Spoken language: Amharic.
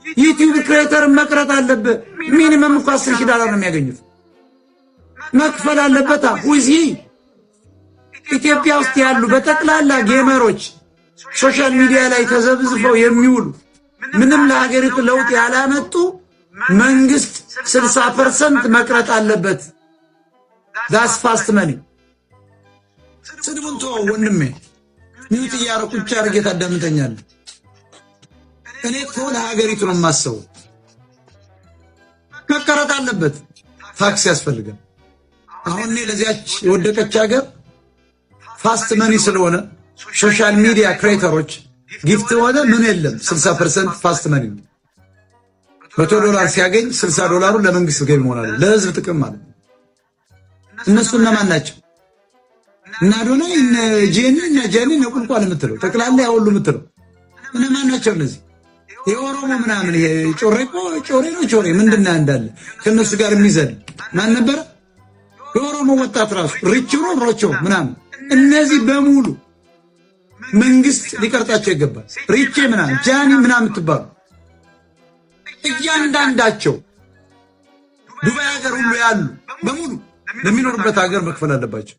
YouTube creator መቅረጥ አለብህ። Minimum እኮ 10,000 ዶላር ነው የሚያገኙት። መክፈል አለበታ። Who is he? ኢትዮጵያ ውስጥ ያሉ በጠቅላላ gamer ኦች፣ social media ላይ ተዘብዝፈው የሚውሉ፣ ምንም ለሀገሪቱ ለውጥ ያላመጡ መንግስት 60% መቅረጥ አለበት። That's fast money። ስድቡን ተወው ወንድሜ፣ mute እያደረኩ ቁጭ አድርጌ ታዳምጠኛለህ። እኔ እኮ ለሀገሪቱ ነው የማስበው። መቀረጥ አለበት። Tax ያስፈልጋል። አሁን እኔ ለዚያች የወደቀች ሀገር fast money ስለሆነ social media creator ኦች gift ሆነ ምን የለም፣ 60% fast money ነው። 100 ዶላር ሲያገኝ 60 ዶላሩ ለመንግስት ገቢ መሆን አለ፣ ለህዝብ ጥቅም ማለት ነው። እነሱ እነማን ናቸው? እነ አዶናይ፣ እነ ጄኒ፣ እነ ጀኒ፣ እነ ቁልቋል የምትለው፣ ጠቅላላ ያወሉ የምትለው እነማን ናቸው እነዚህ? የኦሮሞ ምናምን ይሄ ጮሬ እኮ ጮሬ ነው፣ ጮሬ ምንድን ነው እንዳለ ከእነሱ ጋር የሚዘል ማን ነበረ? የኦሮሞ ወጣት ራሱ ሪችሮ ሮቾ ምናምን፣ እነዚህ በሙሉ መንግስት ሊቀርጣቸው ይገባል። ሪቼ ምናምን፣ ጃኒ ምናምን የምትባሉ እያንዳንዳቸው ዱባይ ሀገር ሁሉ ያሉ በሙሉ ለሚኖሩበት ሀገር መክፈል አለባቸው።